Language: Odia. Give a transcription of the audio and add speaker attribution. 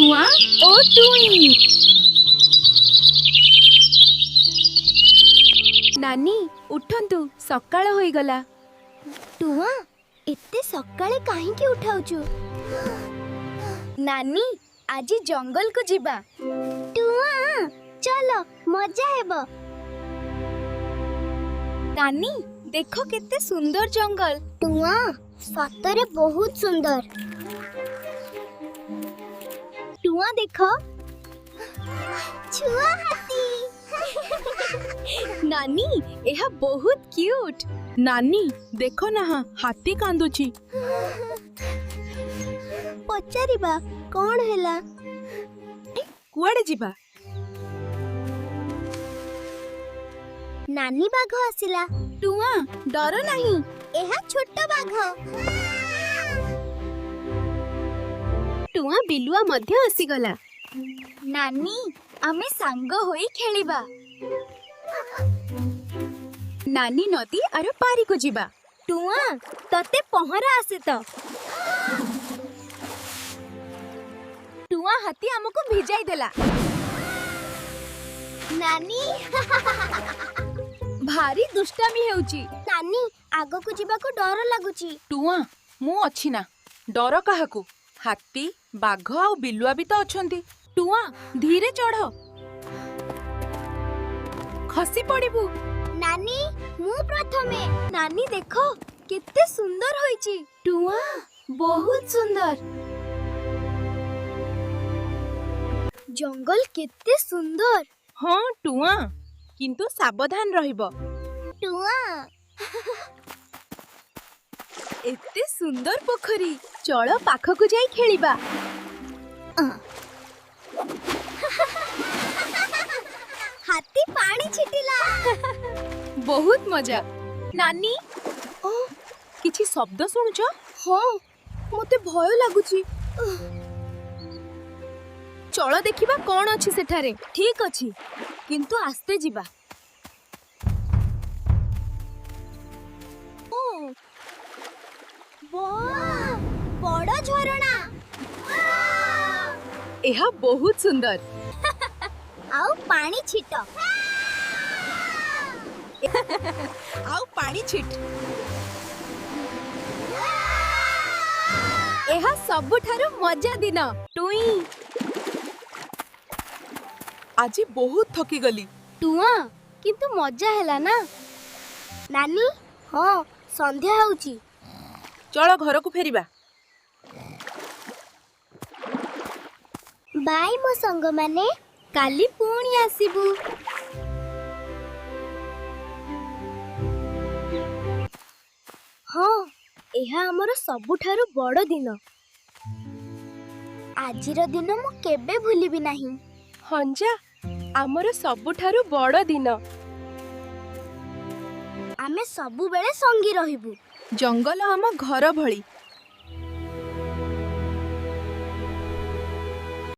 Speaker 1: ଟୁଆଁ ଓ ଟୁଇଁ। ନାନୀ, ଉଠନ୍ତୁ, ସକାଳ ହୋଇଗଲା।
Speaker 2: ଟୁଆଁ, ଏତେ ସକାଳେ କାହିଁକି ଉଠାଉଛୁ?
Speaker 1: ନାନୀ, ଆଜି ଜଙ୍ଗଲକୁ ଯିବା।
Speaker 2: ଟୁଆଁ, ଚାଲ, ମଜା ହେବ।
Speaker 1: ନାନୀ, ଦେଖ କେତେ ସୁନ୍ଦର ଜଙ୍ଗଲ।
Speaker 2: ଟୁଆଁ, ସତରେ ବହୁତ ସୁନ୍ଦର। ଟୁଆଁ, ଦେଖ, ଛୁଆ ହାତୀ।
Speaker 1: ନାନୀ, ଏହା ବହୁତ କ୍ୟୁଟ୍।
Speaker 3: ନାନୀ, ଦେଖ ନା, ହାତୀ କାନ୍ଦୁଛି।
Speaker 2: ପଚାରିବା କଣ ହେଲା।
Speaker 3: କୁଆଡେ ଯିବା?
Speaker 2: ନାନୀ, ବାଘ ଆସିଲା।
Speaker 1: ଟୁଆଁ, ଡର ନାହିଁ।
Speaker 2: ଏହା ଛୋଟ ବାଘ।
Speaker 1: ଟୁଆଁ, ବିଲୁଆ ମଧ୍ୟ ଆସିଗଲା। ନାନୀ, ଆମେ ସାଙ୍ଗ ହୋଇ ଖେଳିବା। ନାନୀ, ନଦୀ ଆର ପାରିକୁ ଯିବା। ଟୁଆଁ, ତତେ ପହଁରା ଆସେ ତ? ଟୁଆଁ, ହାତୀ ଆମକୁ ଭିଜାଇ ଦେଲା।
Speaker 2: ନାନୀ!
Speaker 1: ଭାରି ଦୁଷ୍ଟାମି ହେଉଛି।
Speaker 2: ନାନୀ, ଆଗକୁ ଯିବାକୁ ଡର ଲାଗୁଛି।
Speaker 3: ଟୁଆଁ, ମୁଁ ଅଛି ନା, ଡର କାହାକୁ? ହାତୀ, ବାଘ ଆଉ ବିଲୁଆ ବି ତ ଅଛନ୍ତି।
Speaker 1: ଟୁଆଁ, ଧୀରେ ଚଢ, ଖସି ପଡ଼ିବୁ।
Speaker 2: ନାନୀ, ମୁଁ ପ୍ରଥମେ।
Speaker 1: ନାନୀ, ଦେଖ କେତେ ସୁନ୍ଦର ହୋଇଛି। ଟୁଆଁ, ବହୁତ ସୁନ୍ଦର।
Speaker 2: ଜଙ୍ଗଲ କେତେ ସୁନ୍ଦର।
Speaker 3: ହଁ ଟୁଆଁ, କିନ୍ତୁ ସାବଧାନ ରହିବ।
Speaker 2: ଟୁଆଁ!
Speaker 1: ଏତେ ସୁନ୍ଦର ପୋଖରୀ, ଚଳ ପାଖକୁ ଯାଇ ଖେଳିବା।
Speaker 2: ହାତୀ ପାଣି ଛିଟିଲା।
Speaker 1: ବହୁତ ମଜା, ନାନୀ।
Speaker 3: ଓ, କିଛି ଶବ୍ଦ ଶୁଣୁଛ?
Speaker 1: ହଁ, ମତେ ଭୟ ଲାଗୁଛି। ଚଳ ଦେଖିବା କଣ ଅଛି ସେଠାରେ। ଠିକ ଅଛି, କିନ୍ତୁ ଆସ୍ତେ ଯିବା।
Speaker 2: ଓ, ବଡ଼ ଝରଣା!
Speaker 3: ଏହା ବହୁତ ସୁନ୍ଦର।
Speaker 2: ଆଉ ପାଣି ଛିଟ।
Speaker 3: ଆଉ ପାଣି ଛିଟ।
Speaker 1: ଏହା ସବୁଠାରୁ ମଜା ଦିନ, ଟୁଇଁ।
Speaker 3: ଆଜି ବହୁତ ଥକିଗଲି।
Speaker 1: ଟୁଆଁ, କିନ୍ତୁ ମଜା ହେଲା ନା?
Speaker 2: ନାନୀ, ହଁ, ସନ୍ଧ୍ୟା ହେଉଛି।
Speaker 3: ଚଳ ଘରକୁ ଫେରିବା।
Speaker 2: ବାଇ ମୋ ସାଙ୍ଗମାନେ।
Speaker 1: କାଲି ପୁଣି ଆସିବୁ।
Speaker 2: ହଁ, ଏହା ଆମର ସବୁଠାରୁ ବଡ଼ ଦିନ। ଆଜିର ଦିନ ମୁଁ କେବେ ଭୁଲିବି ନାହିଁ।
Speaker 1: ହଞ୍ଜା, ଆମର ସବୁଠାରୁ ବଡ଼ ଦିନ।
Speaker 2: ଆମେ ସବୁବେଳେ ସଙ୍ଗୀ ରହିବୁ।
Speaker 3: ଜଙ୍ଗଲ ଆମ ଘର ଭଳି।